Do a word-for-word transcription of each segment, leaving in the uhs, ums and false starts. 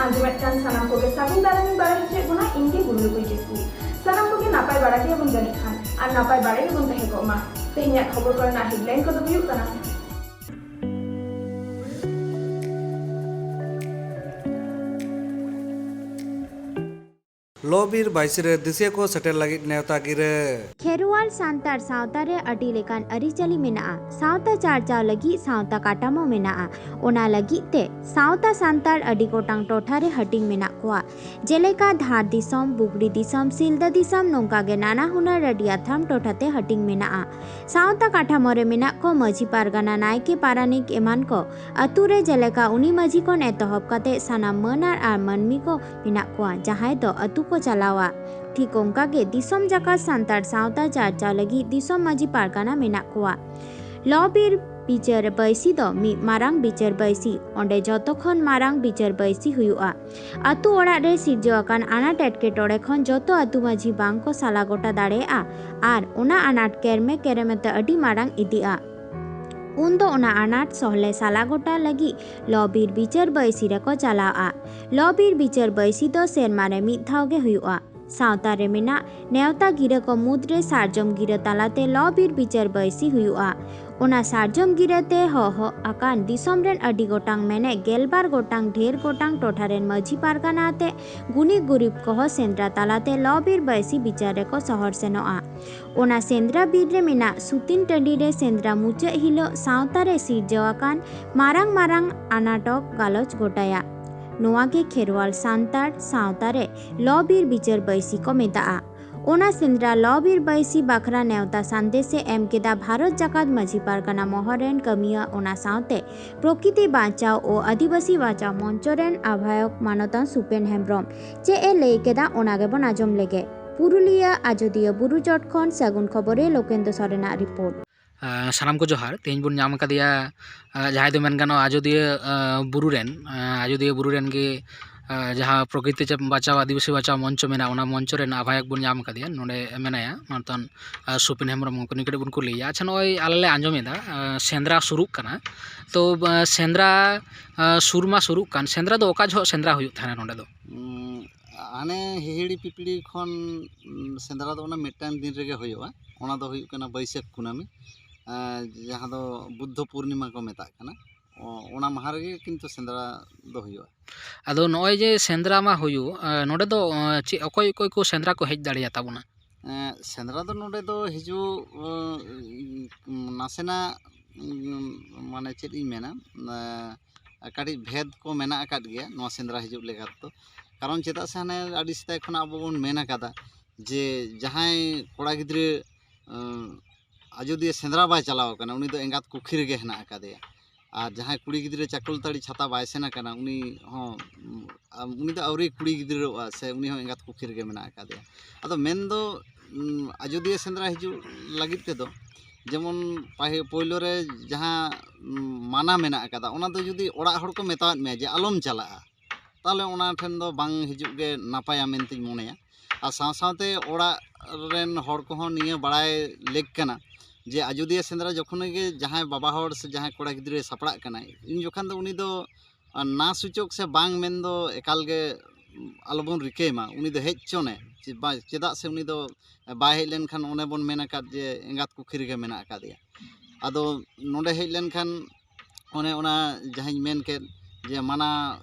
ᱟᱸᱡᱚᱢᱮᱫ ᱠᱟᱱ ᱥᱟᱱᱟᱢ ᱠᱚᱜᱮ ᱥᱟᱹᱜᱩᱱ ᱫᱟᱨᱟᱢᱤᱧ ᱵᱟᱲᱟᱭ ᱦᱚᱪᱚᱭᱮᱫ ᱵᱚᱱᱟ, ᱤᱧ ᱜᱮ ᱵᱩᱨᱩ ᱞᱩᱠᱩᱭ ᱠᱤᱥᱠᱩ᱾ ᱥᱟᱱᱟᱢ ᱠᱚᱜᱮ ᱱᱟᱯᱟᱭ ᱵᱟᱲᱟ ᱜᱮᱵᱚᱱ ᱡᱟᱹᱱᱤᱡ ᱠᱷᱟᱱ, ᱟᱨ ᱱᱟᱯᱟᱭ ᱵᱟᱲᱟ ᱜᱮᱵᱚᱱ ᱛᱟᱦᱮᱸ ᱠᱚᱜ ᱢᱟ᱾ ᱛᱮᱦᱮᱧᱟᱜ ᱠᱷᱚᱵᱚᱨ ᱠᱚᱨᱮᱱᱟᱜ headline ᱠᱚᱫᱚ ᱦᱩᱭᱩᱜ ᱠᱟᱱᱟ, ᱞᱚ ᱵᱤᱨ ᱵᱟᱹᱭᱥᱤ ᱨᱮ ᱫᱤᱥᱤᱭᱟᱹ ᱠᱚ ᱥᱮᱴᱮᱨ ᱞᱟᱹᱜᱤᱫ ᱱᱮᱣᱛᱟ ᱜᱤᱨᱟᱹ᱾ ᱠᱷᱮᱨᱣᱟᱞ ᱥᱟᱱᱛᱟᱲ ᱥᱟᱶᱛᱟ ᱨᱮ ᱟᱹᱰᱤ ᱞᱮᱠᱟᱱ ᱟᱹᱨᱤᱪᱟᱹᱞᱤ ᱢᱮᱱᱟᱜᱼᱟ᱾ ᱥᱟᱶᱛᱟ ᱪᱟᱨᱪᱟᱣ ᱞᱟᱹᱜᱤᱫ ᱥᱟᱶᱛᱟ ᱠᱟᱴᱷᱟᱢᱳ ᱢᱮᱱᱟᱜᱼᱟ᱾ ᱚᱱᱟ ᱞᱟᱹᱜᱤᱫ ᱛᱮ ᱥᱟᱶᱛᱟ ᱥᱟᱱᱛᱟᱲ ᱟᱹᱰᱤ ᱜᱚᱴᱟᱝ ᱴᱚᱴᱷᱟ ᱨᱮ ᱦᱟᱹᱴᱤᱧ ᱢᱮᱱᱟᱜ ᱠᱚᱣᱟ᱾ ᱡᱮᱞᱮᱠᱟ ᱫᱷᱟᱲ ᱫᱤᱥᱚᱢ, ᱵᱩᱜᱽᱲᱤ ᱫᱤᱥᱚᱢ, ᱥᱤᱞᱫᱟᱹ ᱫᱤᱥᱚᱢ, ᱱᱚᱝᱠᱟ ᱜᱮ ᱱᱟᱱᱟ ᱦᱩᱱᱟᱹᱨ ᱟᱹᱰᱤ ᱟᱛᱷᱟᱢ ᱴᱚᱴᱷᱟ ᱛᱮ ᱦᱟᱹᱴᱤᱧ ᱢᱮᱱᱟᱜᱼᱟ᱾ ᱥᱟᱶᱛᱟ ᱠᱟᱴᱷᱟᱢᱳ ᱨᱮ ᱢᱮᱱᱟᱜ ᱠᱚ ᱢᱟᱹᱡᱷᱤ ᱯᱟᱨᱜᱟᱱᱟ, ᱱᱟᱭᱠᱮ, ᱯᱟᱨᱟᱱᱤᱠ ᱮᱢᱟᱱ ᱠᱚ᱾ ᱟᱹᱛᱩ ᱨᱮ ᱡᱮᱞᱮᱠᱟ ᱩᱱᱤ ᱢᱟᱹᱡᱷᱤ ᱠᱷᱚᱱ ᱮᱛᱚᱦᱚᱵ ᱠᱟᱛᱮ ᱥᱟᱱᱟᱢ ᱢᱟᱹᱱ ᱟᱨ ᱟᱨ ᱢᱟᱹᱱᱢᱤ ᱠᱚ ᱢᱮᱱᱟᱜ ᱠᱚᱣᱟ, ᱡᱟᱦᱟᱸᱭ ᱫᱚ ᱟᱹᱛᱩ ᱠᱚ ᱪᱟᱞᱟᱣᱟ᱾ ᱴᱷᱤᱠ ᱚᱱᱠᱟ ᱜᱮ ᱫᱤᱥᱚᱢ ᱡᱟᱠᱟᱛ ᱥᱟᱱᱛᱟᱲ ᱥᱟᱶᱛᱟ ᱪᱟᱨᱪᱟᱣ ᱞᱟᱹᱜᱤᱫ ᱫᱤᱥᱚᱢ ᱢᱟᱹᱡᱷᱤ ᱯᱟᱨᱜᱟᱱᱟ ᱢᱮᱱᱟᱜ ᱠᱚᱣᱟ᱾ ᱞᱚ ᱵᱤᱨ ᱵᱤᱪᱟᱹᱨ ᱵᱟᱹᱭᱥᱤ ᱫᱚ ᱢᱤᱫ ᱢᱟᱨᱟᱝ ᱵᱤᱪᱟᱹᱨ ᱵᱟᱹᱭᱥᱤ, ᱚᱸᱰᱮ ᱡᱚᱛᱚ ᱠᱷᱚᱱ ᱢᱟᱨᱟᱝ ᱵᱤᱪᱟᱹᱨ ᱵᱟᱹᱭᱥᱤ ᱦᱩᱭᱩᱜᱼᱟ᱾ ᱟᱹᱛᱩ ᱚᱲᱟᱜ ᱨᱮ ᱥᱤᱨᱡᱟᱹᱣ ᱟᱠᱟᱱ ᱟᱱᱟᱴ ᱮᱴᱠᱮᱴᱚᱬᱮ ᱠᱷᱚᱱ ᱡᱚᱛᱚ ᱟᱹᱛᱩ ᱢᱟᱹᱡᱷᱤ ᱵᱟᱝ ᱠᱚ ᱥᱟᱞᱟ ᱜᱚᱴᱟ ᱫᱟᱲᱮᱭᱟᱜᱼᱟ ᱟᱨ ᱚᱱᱟ ᱟᱱᱟᱴ ᱠᱮᱨᱢᱮ ᱠᱮᱨᱢᱮ ᱛᱮ ᱟᱹᱰᱤ ᱢᱟᱨᱟᱝ ᱤᱫᱤᱜᱼᱟ᱾ ᱩᱱ ᱫᱚ ᱚᱱᱟ ᱟᱱᱟᱴ ᱥᱚᱦᱞᱮ ᱥᱟᱞᱟ ᱜᱚᱴᱟ ᱞᱟᱹᱜᱤᱫ ᱞᱚ ᱵᱤᱨ ᱵᱤᱪᱟᱹᱨ ᱵᱟᱹᱭᱥᱤ ᱨᱮᱠᱚ ᱪᱟᱞᱟᱣᱼᱟ᱾ ᱞᱚ ᱵᱤᱨ ᱵᱤᱪᱟᱹᱨ ᱵᱟᱹᱭᱥᱤ ᱫᱚ ᱥᱮᱨᱢᱟ ᱨᱮ ᱢᱤᱫ ᱫᱷᱟᱣ ᱜᱮ ᱦᱩᱭᱩᱜᱼᱟ᱾ ᱥᱟᱶᱛᱟ ᱨᱮ ᱢᱮᱱᱟᱜ ᱱᱮᱣᱛᱟ ᱜᱤᱨᱟᱹ ᱠᱚ ᱢᱩᱫᱽᱨᱮ ᱥᱟᱨᱡᱚᱢ ᱜᱤᱨᱟᱹ ᱛᱟᱞᱟᱛᱮ ᱞᱚ ᱵᱤᱨ ᱵᱤᱪᱟᱹᱨ ᱵᱟᱹᱭᱥᱤ ᱦᱩᱭᱩᱜᱼᱟ᱾ ᱚᱱᱟ ᱥᱟᱨᱡᱚᱢ ᱜᱤᱨᱟᱹ ᱛᱮ ᱦᱚᱦᱚ ᱟᱠᱟᱱ ᱫᱤᱥᱚᱢ ᱨᱮᱱ ᱟᱹᱰᱤ ᱜᱚᱴᱟᱝ, ᱢᱮᱱᱮᱫ ᱜᱮᱞᱵᱟᱨ ᱜᱚᱴᱟᱝ ᱰᱷᱮᱨ ᱜᱚᱴᱟᱝ ᱴᱚᱴᱷᱟ ᱨᱮᱱ ᱢᱟᱹᱡᱷᱤ ᱯᱟᱨᱜᱟᱱᱟ ᱟᱛᱮ ᱜᱩᱱᱤ ᱜᱩᱨᱤᱵ ᱠᱚᱦᱚᱸ ᱥᱮᱸᱫᱽᱨᱟ ᱛᱟᱞᱟᱛᱮ ᱞᱚ ᱵᱤᱨ ᱵᱟᱹᱭᱥᱤ ᱵᱤᱪᱟᱹᱨ ᱨᱮᱠᱚ ᱥᱚᱦᱚᱨ ᱥᱮᱱᱚᱜᱼᱟ᱾ ᱚᱱᱟ ᱥᱮᱸᱫᱽᱨᱟ ᱵᱤᱨ ᱨᱮ ᱢᱮᱱᱟᱜ ᱥᱩᱛᱤᱱ ᱴᱟᱺᱰᱤ ᱨᱮ ᱥᱮᱸᱫᱽᱨᱟ ᱢᱩᱪᱟᱹᱫ ᱦᱤᱞᱳᱜ ᱥᱟᱶᱛᱟ ᱨᱮ ᱥᱤᱨᱡᱟᱹᱣ ᱟᱠᱟᱱ ᱢᱟᱨᱟᱝ ᱢᱟᱨᱟᱝ ᱟᱱᱟᱴᱚᱠ ᱜᱟᱞᱚᱪ ᱜᱚᱴᱟᱭᱟ᱾ ᱱᱚᱣᱟ ᱜᱮ ᱠᱷᱮᱨᱣᱟᱞ ᱥᱟᱱᱛᱟᱲ ᱥᱟᱶᱛᱟ ᱨᱮ ᱞᱚ ᱵᱤᱨ ᱵᱤᱪᱟᱹᱨ ᱵᱟᱹᱭᱥᱤ ᱠᱚ ᱢᱮᱛᱟᱜᱼᱟ᱾ ᱚᱱᱟ ᱥᱮᱸᱫᱽᱨᱟ ᱞᱚ ᱵᱤᱨ ᱵᱟᱹᱭᱥᱤ ᱵᱟᱠᱷᱨᱟ ᱱᱮᱣᱛᱟ ᱥᱟᱸᱫᱮᱥ ᱮ ᱮᱢ ᱠᱮᱫᱟ ᱵᱷᱟᱨᱚᱛ ᱡᱟᱠᱟᱛ ᱢᱟᱹᱡᱷᱤ ᱯᱟᱨᱜᱟᱱᱟ ᱢᱚᱦᱚᱞ ᱨᱮᱱ ᱠᱟᱹᱢᱤᱭᱟᱹ, ᱚᱱᱟ ᱥᱟᱶᱛᱮ ᱯᱨᱚᱠᱤᱛᱤ ᱵᱟᱧᱪᱟᱣ ᱳ ᱟᱹᱫᱤᱵᱟᱹᱥᱤ ᱵᱟᱧᱪᱟᱣ ᱢᱚᱧᱪᱚ ᱨᱮᱱ ᱟᱦᱵᱟᱭᱚᱠ ᱢᱟᱱᱚᱛᱟᱱ ᱥᱩᱯᱮᱱ ᱦᱮᱢᱵᱽᱨᱚᱢ ᱪᱮᱫ ᱮ ᱞᱟᱹᱭ ᱠᱮᱫᱟ, ᱚᱱᱟ ᱜᱮᱵᱚᱱ ᱟᱸᱡᱚᱢ ᱞᱮᱜᱮ᱾ ᱯᱩᱨᱩᱞᱤᱭᱟᱹ ᱟᱡᱚᱫᱤᱭᱟᱹ ᱵᱩᱨᱩ ᱪᱚᱴ ᱠᱷᱚᱱ ᱥᱟᱹᱜᱩᱱ ᱠᱷᱚᱵᱚᱨᱤᱭᱟᱹ ᱞᱳᱠᱮᱱᱫᱨᱚ ᱥᱚᱨᱮᱱᱟᱜ ᱨᱤᱯᱳᱨᱴ᱾ ᱟᱸ, ᱥᱟᱱᱟᱢ ᱠᱚ ᱡᱚᱦᱟᱨ᱾ ᱛᱮᱦᱮᱧ ᱵᱚᱱ ᱧᱟᱢ ᱟᱠᱟᱫᱮᱭᱟ, ᱟᱸ, ᱡᱟᱦᱟᱸᱭ ᱫᱚ ᱢᱮᱱ ᱜᱟᱱᱚᱜᱼᱟ ᱟᱡᱚᱫᱤᱭᱟᱹ, ᱟᱸ, ᱵᱩᱨᱩ ᱨᱮᱱ, ᱟᱸ, ᱟᱡᱚᱫᱤᱭᱟᱹ ᱵᱩᱨᱩ ᱨᱮᱱ ᱜᱮ, ᱟᱨ ᱡᱟᱦᱟᱸ ᱯᱨᱚᱠᱨᱤᱛᱤ ᱪᱮ ᱵᱟᱧᱪᱟᱣ, ᱟᱹᱫᱤᱵᱟᱹᱥᱤ ᱵᱟᱧᱪᱟᱣ ᱢᱚᱧᱪᱚ ᱢᱮᱱᱟᱜᱼᱟ, ᱚᱱᱟ ᱢᱚᱧᱪᱚ ᱨᱮᱱ ᱟᱦᱵᱟᱭᱚᱠ ᱵᱚᱱ ᱧᱟᱢ ᱟᱠᱟᱫᱮᱭᱟ, ᱱᱚᱰᱮ ᱢᱮᱱᱟᱭᱟ ᱢᱟᱱᱚᱛᱟᱱ, ᱟᱨ ᱥᱩᱯᱤᱱ ᱦᱮᱢᱵᱨᱚᱢ ᱜᱚᱢᱠᱮ, ᱱᱩᱭ ᱠᱟᱹᱴᱤᱡ ᱵᱚᱱ ᱠᱩᱞᱤᱭᱮᱭᱟ᱾ ᱟᱪᱪᱷᱟ, ᱱᱚᱜᱼᱚᱭ ᱟᱞᱮ ᱞᱮ ᱟᱸᱡᱚᱢ ᱮᱫᱟ, ᱟᱨ ᱥᱮᱸᱫᱽᱨᱟ ᱥᱩᱨᱩᱜ ᱠᱟᱱᱟ, ᱛᱚ, ᱟᱨ ᱥᱮᱸᱫᱽᱨᱟ, ᱟᱨ ᱥᱩᱨ ᱢᱟ ᱥᱩᱨᱩᱜ ᱠᱟᱱ, ᱥᱮᱸᱫᱽᱨᱟ ᱫᱚ ᱚᱠᱟ ᱡᱚᱦᱚᱜ ᱥᱮᱸᱫᱽᱨᱟ ᱦᱩᱭᱩᱜ ᱛᱟᱦᱮᱱᱟ ᱱᱚᱰᱮ ᱫᱚ? ᱩᱸ, ᱦᱟᱱᱮ ᱦᱤᱦᱤᱲᱤ ᱯᱤᱯᱤᱲᱤ ᱠᱷᱚᱱ, ᱩᱸ, ᱥᱮᱸᱫᱽᱨᱟ ᱫᱚ ᱚᱱᱟ ᱢᱤᱫᱴᱟᱝ ᱫᱤᱱ ᱨᱮᱜᱮ ᱦᱩᱭᱩᱜᱼᱟ᱾ ᱚᱱᱟ ᱫᱚ ᱦᱩᱭᱩᱜ ᱠᱟᱱᱟ ᱵᱟᱹᱭᱥᱟᱹᱠᱷ ᱠᱩᱱᱟᱹᱢᱤ, ᱟᱨ ᱡᱟᱦᱟᱸ ᱫᱚ ᱵᱩᱫᱽᱫᱷᱚ ᱯᱩᱨᱱᱤᱢᱟ ᱠᱚ ᱢᱮᱛᱟᱜ ᱠᱟᱱᱟ᱾ ᱚ-, ᱚᱱᱟ ᱢᱟᱦᱟ ᱨᱮᱜᱮ ᱠᱤᱱᱛᱩ ᱥᱮᱸᱫᱽᱨᱟ ᱫᱚ ᱦᱩᱭᱩᱜᱼᱟ᱾ ᱟᱫᱚ ᱱᱚᱜᱼᱚᱭ ᱡᱮ ᱥᱮᱸᱫᱽᱨᱟ ᱢᱟ ᱦᱩᱭᱩᱜ, ᱟᱨ ᱱᱚᱰᱮ ᱫᱚ, ᱟᱨ ᱪᱮᱫ, ᱚᱠᱚᱭ ᱚᱠᱚᱭ ᱠᱚ ᱥᱮᱸᱫᱽᱨᱟ ᱠᱚ ᱦᱮᱡ ᱫᱟᱲᱮᱭᱟᱛᱟ ᱵᱚᱱᱟ? ᱮᱸ, ᱥᱮᱸᱫᱽᱨᱟ ᱫᱚ ᱱᱚᱰᱮ ᱫᱚ ᱦᱤᱡᱩᱜ, ᱩᱸ, ᱱᱟᱥᱮᱱᱟᱜ, ᱩᱸ, ᱢᱟᱱᱮ ᱪᱮᱫ ᱤᱧ ᱢᱮᱱᱟ, ᱮᱸ, ᱠᱟᱹᱴᱤᱡ ᱵᱷᱮᱫᱽ ᱠᱚ ᱢᱮᱱᱟᱜ ᱟᱠᱟᱫ ᱜᱮᱭᱟ ᱱᱚᱣᱟ ᱥᱮᱸᱫᱽᱨᱟ ᱦᱤᱡᱩᱜ ᱞᱮᱠᱟ ᱛᱮᱫᱚ᱾ ᱠᱟᱨᱚᱱ ᱪᱮᱫᱟᱜ ᱥᱮ ᱦᱟᱱᱮ ᱟᱹᱰᱤ ᱥᱮᱫᱟᱭ ᱠᱷᱚᱱᱟᱜ ᱟᱵᱚ ᱵᱚᱱ ᱢᱮᱱ ᱟᱠᱟᱫᱟ ᱡᱮ ᱡᱟᱦᱟᱸᱭ ᱠᱚᱲᱟ ᱜᱤᱫᱽᱨᱟᱹ, ᱮᱸ, ᱟᱡᱳᱫᱤᱭᱟᱹ ᱥᱮᱸᱫᱽᱨᱟ ᱵᱟᱭ ᱪᱟᱞᱟᱣ ᱟᱠᱟᱱᱟ, ᱩᱱᱤ ᱫᱚ ᱮᱸᱜᱟᱛ ᱠᱩᱠᱷᱤ ᱨᱮᱜᱮ ᱦᱮᱱᱟᱜ ᱟᱠᱟᱫᱮᱭᱟ᱾ ᱟᱨ ᱡᱟᱦᱟᱸᱭ ᱠᱩᱲᱤ ᱜᱤᱫᱽᱨᱟᱹ ᱪᱟᱠᱚᱞᱛᱟᱹᱲᱤ ᱪᱷᱟᱛᱟ ᱵᱟᱭ ᱥᱮᱱ ᱟᱠᱟᱱᱟ, ᱩᱱᱤ ᱦᱚᱸ, ᱩᱱᱤ ᱫᱚ ᱟᱹᱣᱨᱤ ᱠᱩᱲᱤ ᱜᱤᱫᱽᱨᱟᱹᱜᱼᱟ, ᱥᱮ ᱩᱱᱤ ᱦᱚᱸ ᱮᱸᱜᱟᱛ ᱠᱩᱠᱷᱤ ᱨᱮᱜᱮ ᱢᱮᱱᱟᱜ ᱟᱠᱟᱫᱮᱭᱟ᱾ ᱟᱫᱚ ᱢᱮᱱᱫᱚ, ᱩᱸ, ᱟᱡᱳᱫᱤᱭᱟᱹ ᱥᱮᱸᱫᱽᱨᱟ ᱦᱤᱡᱩᱜ ᱞᱟᱹᱜᱤᱫ ᱛᱮᱫᱚ ᱡᱮᱢᱚᱱ ᱯᱟᱹᱦᱤ-, ᱯᱳᱭᱞᱳ ᱨᱮ ᱡᱟᱦᱟᱸ, ᱩᱸ, ᱢᱟᱱᱟ ᱢᱮᱱᱟᱜ ᱟᱠᱟᱫᱟ, ᱚᱱᱟ ᱫᱚ ᱡᱩᱫᱤ ᱚᱲᱟᱜ ᱦᱚᱲ ᱠᱚ ᱢᱮᱛᱟᱣᱟᱫ ᱢᱮᱭᱟ ᱡᱮ ᱟᱞᱚᱢ ᱪᱟᱞᱟᱜᱼᱟ, ᱛᱟᱦᱚᱞᱮ ᱚᱱᱟ ᱴᱷᱮᱱ ᱫᱚ ᱵᱟᱝ ᱦᱤᱡᱩᱜ ᱜᱮ ᱱᱟᱯᱟᱭᱟ ᱢᱮᱱᱛᱮᱧ ᱢᱚᱱᱮᱭᱟ᱾ ᱟᱨ ᱥᱟᱶ ᱥᱟᱶᱛᱮ ᱚᱲᱟᱜ ᱨᱮᱱ ᱦᱚᱲ ᱠᱚᱦᱚᱸ ᱱᱤᱭᱟᱹ ᱵᱟᱲᱟᱭ ᱞᱮᱠ ᱠᱟᱱᱟ ᱡᱮ ᱟᱡᱳᱫᱤᱭᱟᱹ ᱥᱮᱸᱫᱽᱨᱟ ᱡᱚᱠᱷᱚᱱ ᱜᱮ ᱡᱟᱦᱟᱸᱭ ᱵᱟᱵᱟ ᱦᱚᱲ ᱥᱮ ᱡᱟᱦᱟᱸᱭ ᱠᱚᱲᱟ ᱜᱤᱫᱽᱨᱟᱹᱭ ᱥᱟᱯᱲᱟᱜ ᱠᱟᱱᱟᱭ, ᱩᱱ ᱡᱚᱠᱷᱚᱱ ᱫᱚ ᱩᱱᱤ ᱫᱚ, ᱟᱨ, ᱱᱟ ᱥᱩᱪᱚᱠ ᱥᱮ ᱵᱟᱝ ᱢᱮᱱ ᱫᱚ ᱮᱠᱟᱞ ᱜᱮ ᱟᱞᱚᱵᱚᱱ ᱨᱤᱠᱟᱹᱭ ᱢᱟ᱾ ᱩᱱᱤ ᱫᱚ ᱦᱮᱡ ᱪᱚᱱᱮ, ᱪᱮ-, ᱵᱟ-, ᱪᱮᱫᱟᱜ ᱥᱮ ᱩᱱᱤ ᱫᱚ ᱵᱟᱭ ᱦᱮᱡ ᱞᱮᱱᱠᱷᱟᱱ ᱚᱱᱮ ᱵᱚᱱ ᱢᱮᱱ ᱟᱠᱟᱫ ᱡᱮ ᱮᱸᱜᱟᱛ ᱠᱩᱠᱷᱤ ᱨᱮᱜᱮ ᱢᱮᱱᱟᱜ ᱟᱠᱟᱫᱮᱭᱟ᱾ ᱟᱫᱚ ᱱᱚᱰᱮ ᱦᱮᱡ ᱞᱮᱱᱠᱷᱟᱱ ᱚᱱᱮ ᱚᱱᱟ ᱡᱟᱦᱟᱸᱧ ᱢᱮᱱ ᱠᱮᱫ ᱡᱮ ᱢᱟᱱᱟ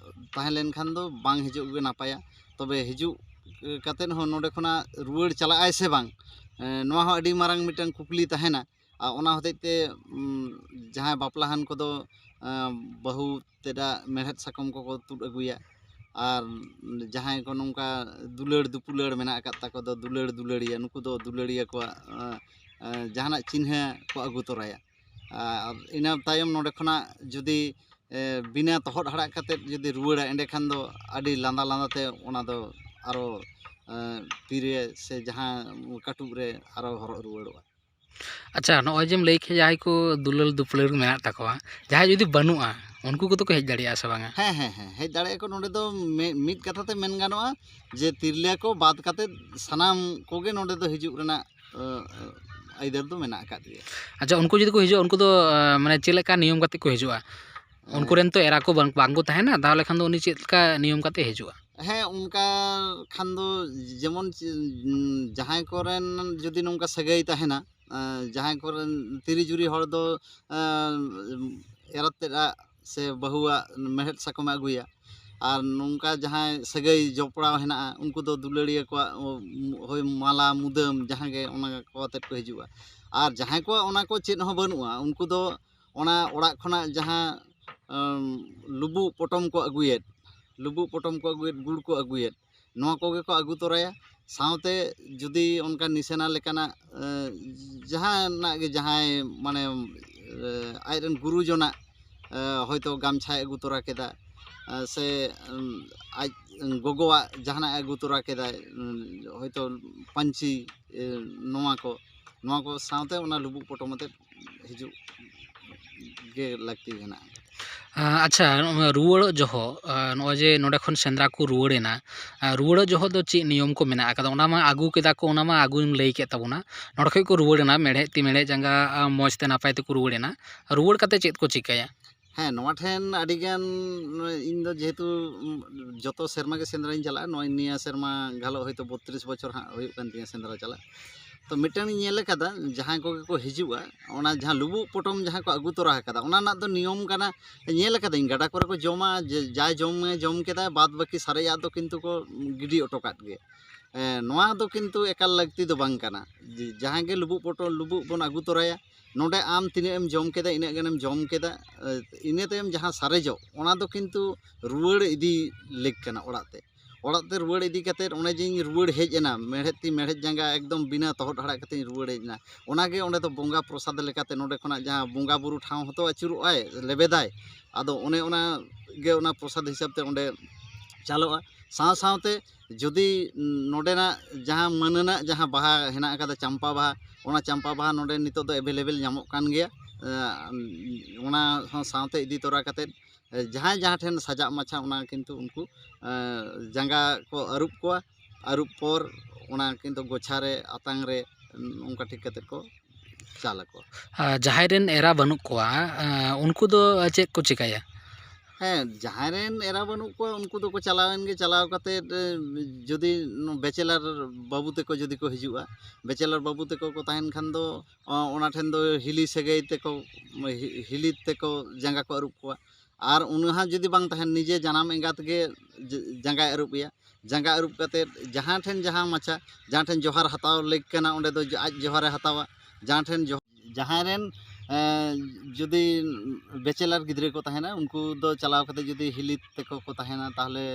ᱛᱟᱦᱮᱸ ᱞᱮᱱᱠᱷᱟᱱ ᱫᱚ ᱵᱟᱝ ᱦᱤᱡᱩᱜ ᱜᱮ ᱱᱟᱯᱟᱭᱟ᱾ ᱛᱚᱵᱮ ᱦᱤᱡᱩᱜ ᱠᱟᱛᱮᱫ ᱦᱚᱸ ᱱᱚᱰᱮ ᱠᱷᱚᱱᱟᱜ ᱨᱩᱣᱟᱹᱲ ᱪᱟᱞᱟᱜ ᱟᱭ ᱥᱮ ᱵᱟᱝ, ᱮᱸ, ᱱᱚᱣᱟ ᱦᱚᱸ ᱟᱹᱰᱤ ᱢᱟᱨᱟᱝ ᱢᱤᱫᱴᱟᱝ ᱠᱩᱠᱞᱤ ᱛᱟᱦᱮᱱᱟ᱾ ᱟᱨ ᱚᱱᱟ ᱦᱚᱛᱮᱡ ᱛᱮ, ᱩᱸ, ᱡᱟᱦᱟᱸᱭ ᱵᱟᱯᱞᱟᱦᱟᱱ ᱠᱚᱫᱚ, ᱮᱸ, ᱵᱟᱹᱦᱩ ᱛᱮᱫᱟᱜ ᱢᱮᱲᱦᱮᱫ ᱥᱟᱠᱚᱢ ᱠᱚᱠᱚ ᱛᱩᱫ ᱟᱹᱜᱩᱭᱟ᱾ ᱟᱨ ᱡᱟᱦᱟᱸᱭ ᱠᱚ ᱱᱚᱝᱠᱟ ᱫᱩᱞᱟᱹᱲ ᱫᱩᱯᱩᱞᱟᱹᱲ ᱢᱮᱱᱟᱜ ᱟᱠᱟᱫ ᱛᱟᱠᱚ ᱫᱚ, ᱫᱩᱞᱟᱹᱲ ᱫᱩᱞᱟᱹᱲᱤᱭᱟᱹ, ᱱᱩᱠᱩ ᱫᱚ ᱫᱩᱞᱟᱹᱲᱤᱭᱟᱹ ᱠᱚᱣᱟᱜ, ᱮᱸ, ᱮᱸ, ᱡᱟᱦᱟᱱᱟᱜ ᱪᱤᱱᱦᱟᱹ ᱠᱚ ᱟᱹᱜᱩ ᱛᱚᱨᱟᱭᱟ᱾ ᱟᱨ ᱤᱱᱟᱹ ᱛᱟᱭᱚᱢ ᱱᱚᱰᱮ ᱠᱷᱚᱱᱟᱜ ᱡᱩᱫᱤ, ᱮ, ᱵᱤᱱᱟᱹ ᱛᱚᱦᱚᱫ ᱦᱟᱲᱟᱜ ᱠᱟᱛᱮᱫ ᱡᱩᱫᱤ ᱨᱩᱣᱟᱹᱲᱟ, ᱮᱸᱰᱮᱠᱷᱟᱱ ᱫᱚ ᱟᱹᱰᱤ ᱞᱟᱸᱫᱟ ᱞᱟᱸᱫᱟ ᱛᱮ ᱚᱱᱟ ᱫᱚ ᱟᱨᱚ, ᱮ, ᱛᱤᱨᱮ ᱥᱮ ᱡᱟᱦᱟᱸ ᱠᱟᱹᱴᱩᱵ ᱨᱮ ᱟᱨᱚ ᱦᱚᱨᱚᱜ ᱨᱩᱣᱟᱹᱲᱚᱜᱼᱟ᱾ ᱟᱪᱪᱷᱟ, ᱱᱚᱜᱼᱚᱭ ᱡᱮᱢ ᱞᱟᱹᱭ ᱠᱮᱫ ᱡᱟᱦᱟᱸᱭ ᱠᱚ ᱫᱩᱞᱟᱹᱲ ᱫᱩᱯᱞᱟᱹᱲ ᱢᱮᱱᱟᱜ ᱛᱟᱠᱚᱣᱟ, ᱡᱟᱦᱟᱸᱭ ᱡᱩᱫᱤ ᱵᱟᱹᱱᱩᱜᱼᱟ, ᱩᱱᱠᱩ ᱠᱚᱫᱚ ᱠᱚ ᱦᱮᱡ ᱫᱟᱲᱮᱭᱟᱜᱼᱟ ᱥᱮ ᱵᱟᱝᱟ? ᱦᱮᱸ ᱦᱮᱸ ᱦᱮᱸ, ᱦᱮᱡ ᱫᱟᱲᱮᱭᱟᱜᱼᱟ ᱠᱚ᱾ ᱱᱚᱰᱮ ᱫᱚ ᱢᱤ- ᱢᱤᱫ ᱠᱟᱛᱷᱟ ᱛᱮ ᱢᱮᱱ ᱜᱟᱱᱚᱜᱼᱟ ᱡᱮ ᱛᱤᱨᱞᱟᱹ ᱠᱚ ᱵᱟᱫ ᱠᱟᱛᱮ ᱥᱟᱱᱟᱢ ᱠᱚᱜᱮ ᱱᱚᱰᱮ ᱫᱚ ᱦᱤᱡᱩᱜ ᱨᱮᱱᱟᱜ ᱟᱹ, ᱟᱹᱭᱫᱟᱹᱨ ᱫᱚ ᱢᱮᱱᱟᱜ ᱟᱠᱟᱫ ᱜᱮᱭᱟ᱾ ᱟᱪᱪᱷᱟ, ᱩᱱᱠᱩ ᱡᱩᱫᱤ ᱠᱚ ᱦᱤᱡᱩᱜᱼᱟ, ᱩᱱᱠᱩ ᱫᱚ ᱟᱸ, ᱢᱟᱱᱮ ᱪᱮᱫ ᱞᱮᱠᱟ ᱱᱤᱭᱚᱢ ᱠᱟᱛᱮ ᱠᱚ ᱦᱤᱡᱩᱜᱼᱟ? ᱩᱱᱠᱩ ᱨᱮᱱ ᱛᱚ ᱮᱨᱟ ᱠᱚ ᱵᱟᱝ ᱵᱟᱝ ᱠᱚ ᱛᱟᱦᱮᱱᱟ, ᱛᱟᱦᱚᱞᱮ ᱠᱷᱟᱱ ᱫᱚ ᱩᱱᱤ ᱪᱮᱫ ᱞᱮᱠᱟ ᱱᱤᱭᱚᱢ ᱠᱟᱛᱮ ᱦᱤᱡᱩᱜᱼᱟ? ᱦᱮᱸ, ᱚᱱᱠᱟ ᱠᱷᱟᱱ ᱫᱚ ᱡᱮᱢᱚᱱ ᱪᱮ- ᱡᱟᱦᱟᱸᱭ ᱠᱚᱨᱮᱱ ᱡᱩᱫᱤ ᱱᱚᱝᱠᱟ ᱥᱟᱹᱜᱟᱹᱭ ᱛᱟᱦᱮᱱᱟ, ᱟᱸ, ᱡᱟᱦᱟᱸᱭ ᱠᱚᱨᱮᱱ ᱛᱤᱨᱤ ᱡᱩᱨᱤ ᱦᱚᱲ ᱫᱚ ᱟᱸ, ᱮᱨᱟᱛ ᱛᱮᱫ ᱟᱜ ᱥᱮ ᱵᱟᱹᱦᱩᱣᱟᱜ ᱢᱮᱲᱦᱮᱫ ᱥᱟᱠᱚᱢᱮ ᱟᱹᱜᱩᱭᱟ, ᱟᱨ ᱱᱚᱝᱠᱟ ᱡᱟᱦᱟᱸᱭ ᱥᱟᱹᱜᱟᱹᱭ ᱡᱚᱯᱲᱟᱣ ᱦᱮᱱᱟᱜᱼᱟ, ᱩᱱᱠᱩ ᱫᱚ ᱫᱩᱞᱟᱹᱲᱤᱭᱟᱹ ᱠᱚᱣᱟᱜ ᱦᱳᱭ ᱢᱟᱞᱟ ᱢᱩᱫᱟᱹᱢ ᱡᱟᱦᱟᱸ ᱜᱮ ᱚᱱᱟ ᱠᱚ ᱟᱛᱮᱫ ᱠᱚ ᱦᱤᱡᱩᱜᱼᱟ᱾ ᱟᱨ ᱡᱟᱦᱟᱸᱭ ᱠᱚᱣᱟᱜ ᱚᱱᱟ ᱠᱚ ᱪᱮᱫ ᱦᱚᱸ ᱵᱟᱹᱱᱩᱜᱼᱟ, ᱩᱱᱠᱩ ᱫᱚ ᱚᱱᱟ ᱚᱲᱟᱜ ᱠᱷᱚᱱᱟᱜ ᱡᱟᱦᱟᱸ ᱟᱢ, ᱞᱩᱵᱩᱜ ᱯᱚᱴᱚᱢ ᱠᱚ ᱟᱹᱜᱩᱭᱮᱫ, ᱞᱩᱵᱩᱜ ᱯᱚᱴᱚᱢ ᱠᱚ ᱟᱹᱜᱩᱭᱮᱫ, ᱜᱩᱲ ᱠᱚ ᱟᱹᱜᱩᱭᱮᱫ, ᱱᱚᱣᱟ ᱠᱚᱜᱮ ᱠᱚ ᱟᱹᱜᱩ ᱛᱚᱨᱟᱭᱟ᱾ ᱥᱟᱶᱛᱮ ᱡᱩᱫᱤ ᱚᱱᱠᱟ ᱱᱤᱥᱟᱹᱱᱟ ᱞᱮᱠᱟᱱᱟᱜ ᱮ, ᱡᱟᱦᱟᱱᱟᱜ ᱜᱮ ᱡᱟᱦᱟᱸᱭ ᱢᱟᱱᱮ ᱮ, ᱟᱡᱨᱮᱱ ᱜᱩᱨᱩᱡᱚᱱᱟᱜ ᱮ, ᱦᱚᱭᱛᱳ ᱜᱟᱢᱪᱷᱟᱭ ᱟᱹᱜᱩ ᱛᱚᱨᱟ ᱠᱮᱫᱟ, ᱮ, ᱥᱮ ᱮᱢ, ᱟᱡ ᱜᱚᱜᱚᱣᱟᱜ ᱡᱟᱦᱟᱱᱟᱜ ᱮ ᱟᱹᱜᱩ ᱛᱚᱨᱟ ᱠᱮᱫᱟᱭ, ᱮᱢ, ᱦᱚᱭᱛᱳ ᱯᱟᱹᱧᱪᱤ, ᱮ, ᱱᱚᱣᱟ ᱠᱚ ᱱᱚᱣᱟ ᱠᱚ ᱥᱟᱶᱛᱮ ᱚᱱᱟ ᱞᱩᱵᱩᱜ ᱯᱚᱴᱚᱢ ᱟᱛᱮᱫ ᱦᱤᱡᱩᱜ ᱜᱮ ᱞᱟᱹᱠᱛᱤ ᱢᱮᱱᱟᱜᱼᱟ᱾ ᱟᱸ, ᱟᱪᱪᱷᱟ, ᱱᱚᱜᱼᱚᱭ ᱨᱩᱣᱟᱹᱲᱚᱜ ᱡᱚᱦᱚᱜ, ᱟᱸ, ᱱᱚᱜᱼᱚᱭ ᱡᱮ ᱱᱚᱸᱰᱮ ᱠᱷᱚᱱ ᱥᱮᱸᱫᱽᱨᱟ ᱠᱚ ᱨᱩᱣᱟᱹᱲᱮᱱᱟ, ᱟᱸ, ᱨᱩᱣᱟᱹᱲᱚᱜ ᱡᱚᱦᱚᱜ ᱫᱚ ᱪᱮᱫ ᱱᱤᱭᱚᱢ ᱠᱚ ᱢᱮᱱᱟᱜ ᱟᱠᱟᱫᱟ? ᱚᱱᱟ ᱢᱟ ᱟᱹᱜᱩ ᱠᱮᱫᱟ ᱠᱚ, ᱚᱱᱟ ᱢᱟ ᱟᱹᱜᱩᱢ ᱞᱟᱹᱭ ᱠᱮᱫ ᱛᱟᱵᱚᱱᱟ᱾ ᱱᱚᱸᱰᱮ ᱠᱷᱚᱱ ᱠᱚ ᱨᱩᱣᱟᱹᱲᱮᱱᱟ, ᱢᱮᱲᱦᱮᱫ ᱛᱤ ᱢᱮᱲᱦᱮᱫ ᱡᱟᱸᱜᱟ, ᱟᱸ, ᱢᱚᱡᱽ ᱛᱮ ᱱᱟᱯᱟᱭ ᱛᱮᱠᱚ ᱨᱩᱣᱟᱹᱲᱮᱱᱟ᱾ ᱨᱩᱣᱟᱹᱲ ᱠᱟᱛᱮ ᱪᱮᱫ ᱠᱚ ᱪᱤᱠᱟᱹᱭᱟ? ᱦᱮᱸ, ᱱᱚᱣᱟ ᱴᱷᱮᱱ ᱟᱹᱰᱤᱜᱟᱱ ᱤᱧ ᱫᱚ ᱡᱮᱦᱮᱛᱩ ᱡᱚᱛᱚ ᱥᱮᱨᱢᱟ ᱜᱮ ᱥᱮᱸᱫᱽᱨᱟᱧ ᱪᱟᱞᱟᱜᱼᱟ, ᱱᱚᱜᱼᱚᱭ ᱱᱤᱭᱟᱹ ᱥᱮᱨᱢᱟ ᱜᱷᱟᱞᱚᱜ ᱦᱚᱭᱛᱳ ᱵᱚᱛᱛᱨᱤᱥ ᱵᱚᱪᱷᱚᱨ ᱦᱟᱸᱜ ᱦᱩᱭᱩᱜ ᱠᱟᱱ ᱛᱤᱧᱟᱹ ᱥᱮᱸᱫᱽᱨᱟ ᱪᱟᱞᱟᱜ᱾ ᱛᱚ ᱢᱤᱫᱴᱟᱝ ᱤᱧ ᱧᱮᱞ ᱟᱠᱟᱫᱟ, ᱡᱟᱦᱟᱸᱭ ᱠᱚᱜᱮ ᱠᱚ ᱦᱤᱡᱩᱜᱼᱟ, ᱚᱱᱟ ᱡᱟᱦᱟᱸ ᱞᱩᱵᱩᱜ ᱯᱚᱴᱚᱢ ᱡᱟᱦᱟᱸ ᱠᱚ ᱟᱹᱜᱩ ᱛᱚᱨᱟ ᱟᱠᱟᱫᱟ, ᱚᱱᱟ ᱨᱮᱱᱟᱜ ᱫᱚ ᱱᱤᱭᱚᱢ ᱠᱟᱱᱟ, ᱧᱮᱞ ᱟᱠᱟᱫᱟᱹᱧ, ᱜᱟᱰᱟ ᱠᱚᱨᱮ ᱠᱚ ᱡᱚᱢᱟ, ᱡᱮ ᱡᱟᱭ ᱡᱚᱢ ᱡᱚᱢ ᱠᱮᱫᱟᱭ, ᱵᱟᱫ ᱵᱟᱹᱠᱤ ᱥᱟᱨᱮᱡᱟᱜ ᱫᱚ ᱠᱤᱱᱛᱩ ᱠᱚ ᱜᱤᱰᱤ ᱦᱚᱴᱚ ᱠᱟᱜ ᱜᱮ᱾ ᱮᱸ, ᱱᱚᱣᱟ ᱫᱚ ᱠᱤᱱᱛᱩ ᱮᱠᱟᱞ ᱞᱟᱹᱠᱛᱤ ᱫᱚ ᱵᱟᱝ ᱠᱟᱱᱟ᱾ ᱡᱮ ᱡᱟᱦᱟᱸ ᱜᱮ ᱞᱩᱵᱩᱜ ᱯᱚᱴᱚᱢ, ᱞᱩᱵᱩᱜ ᱵᱚᱱ ᱟᱹᱜᱩ ᱛᱚᱨᱟᱭᱟ, ᱱᱚᱰᱮ ᱟᱢ ᱛᱤᱱᱟᱹᱜ ᱮᱢ ᱡᱚᱢ ᱠᱮᱫᱟ, ᱤᱱᱟᱹᱜ ᱜᱟᱱᱮᱢ ᱡᱚᱢ ᱠᱮᱫᱟ᱾ ᱮᱸ, ᱤᱱᱟᱹ ᱛᱟᱭᱚᱢ ᱡᱟᱦᱟᱸ ᱥᱟᱨᱮᱡᱚᱜ, ᱚᱱᱟ ᱫᱚ ᱠᱤᱱᱛᱩ ᱨᱩᱣᱟᱹᱲ ᱤᱫᱤ ᱞᱮᱠ ᱠᱟᱱᱟ ᱚᱲᱟᱜ ᱛᱮ᱾ ᱚᱲᱟᱜ ᱛᱮ ᱨᱩᱣᱟᱹᱲ ᱤᱫᱤ ᱠᱟᱛᱮᱫ, ᱚᱱᱮ ᱡᱮᱧ ᱨᱩᱣᱟᱹᱲ ᱦᱮᱡ ᱮᱱᱟ, ᱢᱮᱲᱦᱮᱫ ᱛᱤ ᱢᱮᱲᱦᱮᱫ ᱡᱟᱸᱜᱟ ᱮᱠᱫᱚᱢ ᱵᱤᱱᱟᱹ ᱛᱚᱦᱚᱫ ᱦᱟᱲᱟᱜ ᱠᱟᱛᱮᱧ ᱨᱩᱣᱟᱹᱲ ᱦᱮᱡ ᱮᱱᱟ, ᱚᱱᱟᱜᱮ ᱚᱸᱰᱮ ᱫᱚ ᱵᱚᱸᱜᱟ ᱯᱨᱚᱥᱟᱫᱽ ᱞᱮᱠᱟᱛᱮ ᱱᱚᱰᱮ ᱠᱷᱚᱱᱟᱜ ᱡᱟᱦᱟᱸ ᱵᱚᱸᱜᱟ ᱵᱩᱨᱩ ᱴᱷᱟᱶ ᱦᱚᱸᱛᱚ ᱟᱹᱪᱩᱨᱚᱜᱼᱟᱭ, ᱞᱮᱵᱮᱫᱟᱭ᱾ ᱟᱫᱚ ᱚᱱᱮ ᱚᱱᱟ ᱜᱮ ᱚᱱᱟ ᱯᱨᱚᱥᱟᱫᱽ ᱦᱤᱥᱟᱹᱵ ᱛᱮ ᱚᱸᱰᱮ ᱪᱟᱞᱚᱜᱼᱟ᱾ ᱥᱟᱶ ᱥᱟᱶᱛᱮ ᱡᱩᱫᱤ ᱱᱚᱰᱮᱱᱟᱜ ᱡᱟᱦᱟᱸ ᱢᱟᱹᱱᱟᱱᱟᱜ ᱡᱟᱦᱟᱸ ᱵᱟᱦᱟ ᱦᱮᱱᱟᱜ ᱟᱠᱟᱫᱟ, ᱪᱟᱢᱯᱟ ᱵᱟᱦᱟ, ᱚᱱᱟ ᱪᱟᱢᱯᱟ ᱵᱟᱦᱟ ᱱᱚᱰᱮ ᱱᱤᱛᱚᱜ ᱫᱚ ᱮᱵᱮᱞᱮᱵᱮᱞ ᱧᱟᱢᱚᱜ ᱠᱟᱱ ᱜᱮᱭᱟ᱾ ᱮᱸ, ᱚᱱᱟ ᱦᱚᱸ ᱥᱟᱶᱛᱮ ᱤᱫᱤ ᱛᱚᱨᱟ ᱠᱟᱛᱮᱫ, ᱮᱸ, ᱡᱟᱦᱟᱸᱭ ᱡᱟᱦᱟᱸ ᱴᱷᱮᱱ ᱥᱟᱡᱟᱜ ᱢᱟᱪᱷᱟ, ᱚᱱᱟ ᱠᱤᱱᱛᱩ ᱩᱱᱠᱩ, ᱮᱸ, ᱡᱟᱸᱜᱟ ᱠᱚ ᱟᱹᱨᱩᱵ ᱠᱚᱣᱟ᱾ ᱟᱹᱨᱩᱵ ᱯᱚᱨ ᱚᱱᱟ ᱠᱤᱱᱛᱩ ᱜᱚᱪᱷᱟ ᱨᱮ, ᱟᱛᱟᱝ ᱨᱮ, ᱚᱱᱠᱟ ᱴᱷᱤᱠ ᱠᱟᱛᱮᱫ ᱠᱚ ᱪᱟᱞ ᱟᱠᱚᱣᱟ᱾ ᱟᱨ ᱡᱟᱦᱟᱸᱭ ᱨᱮᱱ ᱮᱨᱟ ᱵᱟᱹᱱᱩᱜ ᱠᱚᱣᱟ, ᱮᱸ, ᱩᱱᱠᱩ ᱫᱚ ᱪᱮᱫ ᱠᱚ ᱪᱤᱠᱟᱹᱭᱟ? ᱦᱮᱸ, ᱡᱟᱦᱟᱸᱭ ᱨᱮᱱ ᱮᱨᱟ ᱵᱟᱹᱱᱩᱜ ᱠᱚᱣᱟ, ᱩᱱᱠᱩ ᱫᱚᱠᱚ ᱪᱟᱞᱟᱣᱮᱱ ᱜᱮ᱾ ᱪᱟᱞᱟᱣ ᱠᱟᱛᱮᱫ, ᱮ, ᱡᱩᱫᱤ ᱵᱮᱪᱮᱞᱟᱨ ᱵᱟᱹᱵᱩ ᱛᱟᱠᱚ ᱡᱩᱫᱤ ᱠᱚ ᱦᱤᱡᱩᱜᱼᱟ, ᱵᱮᱪᱮᱞᱟᱨ ᱵᱟᱹᱵᱩ ᱛᱟᱠᱚ ᱠᱚ ᱛᱟᱦᱮᱱ ᱠᱷᱟᱱ ᱫᱚ, ᱚ, ᱚᱱᱟ ᱴᱷᱮᱱ ᱫᱚ ᱦᱤᱞᱤ ᱥᱟᱹᱜᱟᱹᱭ ᱛᱮᱠᱚ, ᱦᱤ-, ᱦᱤᱞᱤ ᱛᱮᱠᱚ ᱡᱟᱸᱜᱟ ᱠᱚ ᱟᱹᱨᱩᱵ ᱠᱚᱣᱟ᱾ ᱟᱨ ᱩᱱᱤ ᱦᱚᱸ ᱡᱩᱫᱤ ᱵᱟᱝ ᱛᱟᱦᱮᱱ, ᱱᱤᱡᱮ ᱡᱟᱱᱟᱢ ᱮᱸᱜᱟᱛ ᱜᱮ ᱡ-, ᱡᱟᱸᱜᱟᱭ ᱟᱹᱨᱩᱵ ᱮᱭᱟ᱾ ᱡᱟᱸᱜᱟ ᱟᱹᱨᱩᱵ ᱠᱟᱛᱮᱫ ᱡᱟᱦᱟᱸ ᱴᱷᱮᱱ ᱡᱟᱦᱟᱸ ᱢᱟᱪᱷᱟ, ᱡᱟᱦᱟᱸ ᱴᱷᱮᱱ ᱡᱚᱦᱟᱨ ᱦᱟᱛᱟᱣ ᱞᱮᱠ ᱠᱟᱱᱟ, ᱚᱸᱰᱮ ᱫᱚ ᱟᱡ ᱡᱚᱦᱟᱨᱮ ᱦᱟᱛᱟᱣᱟ᱾ ᱡᱟᱦᱟᱸ ᱴᱷᱮᱱ ᱡᱚ-, ᱡᱟᱦᱟᱸᱭ ᱨᱮᱱ, ᱮᱸ, ᱡᱩᱫᱤ ᱵᱮᱪᱮᱞᱟᱨ ᱜᱤᱫᱽᱨᱟᱹ ᱠᱚ ᱛᱟᱦᱮᱱᱟ, ᱩᱱᱠᱩ ᱫᱚ ᱪᱟᱞᱟᱣ ᱠᱟᱛᱮ ᱡᱩᱫᱤ ᱦᱤᱞᱤ ᱛᱮᱠᱚ ᱠᱚ ᱛᱟᱦᱮᱱᱟ, ᱛᱟᱦᱚᱞᱮ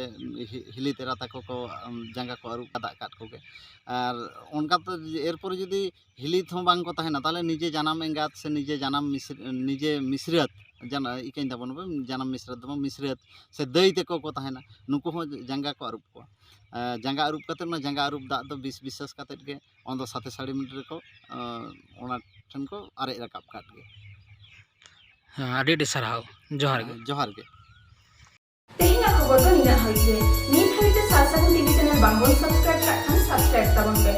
ᱦᱤ-, ᱦᱤᱞᱤ ᱛᱮᱨᱟ ᱛᱟᱠᱚ ᱠᱚ, ᱟᱢ, ᱡᱟᱸᱜᱟ ᱠᱚ ᱟᱹᱨᱩᱵ ᱠᱟᱫ ᱟᱠᱟᱫ ᱠᱚᱜᱮ᱾ ᱟᱨ ᱚᱱᱠᱟ ᱛᱮ ᱮᱨᱯᱚᱨ ᱡᱩᱫᱤ ᱦᱤᱞᱤ ᱦᱚᱸ ᱵᱟᱝ ᱠᱚ ᱛᱟᱦᱮᱱᱟ, ᱛᱟᱦᱚᱞᱮ ᱱᱤᱡᱮ ᱡᱟᱱᱟᱢ ᱮᱸᱜᱟᱛ ᱥᱮ ᱱᱤᱡᱮ ᱡᱟᱱᱟᱢ ᱢᱤᱥ-, ᱱᱤᱡᱮ ᱢᱤᱥᱨᱟᱹᱛ, ᱡᱟᱱ-, ᱤᱠᱟᱹᱧ ᱛᱟᱵᱚᱱ ᱵᱚᱱ, ᱡᱟᱱᱟᱢ ᱢᱤᱥᱨᱟᱹᱛ ᱫᱚ ᱵᱟᱝ, ᱢᱤᱥᱨᱟᱹᱛ ᱥᱮ ᱫᱟᱹᱭ ᱛᱟᱠᱚ ᱠᱚ ᱛᱟᱦᱮᱱᱟ, ᱱᱩᱠᱩ ᱦᱚᱸ ᱡᱟᱸᱜᱟ ᱠᱚ ᱟᱹᱨᱩᱵ ᱠᱚᱣᱟ᱾ ᱮᱸ, ᱡᱟᱸᱜᱟ ᱟᱹᱨᱩᱵ ᱠᱟᱛᱮ ᱚᱱᱟ ᱡᱟᱸᱜᱟ ᱟᱹᱨᱩᱵ ᱫᱟᱜ ᱫᱚ ᱵᱤᱥ ᱵᱤᱥᱟᱹᱥ ᱠᱟᱛᱮᱫ ᱜᱮ ᱚᱱᱟ ᱫᱚ ᱥᱟᱛᱮ ᱥᱟᱹᱲᱤᱢ ᱨᱮᱠᱚ, ᱮᱸ, ᱚᱱᱟ ᱴᱷᱮᱱ ᱠᱚ ᱟᱨᱮᱡ ᱨᱟᱠᱟᱵ ᱠᱟᱫ ᱜᱮ᱾ ᱦᱮᱸ, ᱟᱹᱰᱤ ᱟᱹᱰᱤ ᱥᱟᱨᱦᱟᱣ᱾ ᱡᱚᱦᱟᱨ ᱜᱮ᱾ ᱦᱮᱸ, ᱡᱚᱦᱟᱨ ᱜᱮ᱾ ᱛᱮᱦᱮᱧᱟᱜ ᱠᱷᱚᱵᱚᱨ ᱫᱚ ᱱᱤᱱᱟᱹᱜ ᱦᱟᱹᱵᱤᱡ ᱜᱮ᱾ ᱱᱤᱛ ᱦᱟᱹᱵᱤᱡ ᱛᱮ ᱥᱟᱨ ᱥᱟᱹᱜᱩᱱ ᱴᱤᱵᱷᱤ ᱪᱮᱱᱮᱞ ᱵᱟᱝᱵᱚᱱ ᱥᱟᱵᱥᱠᱨᱟᱭᱤᱵ ᱠᱟᱜ ᱠᱷᱟᱱ ᱥᱟᱵᱥᱠᱨᱟᱭᱤᱵ ᱛᱟᱵᱚᱱ ᱯᱮ᱾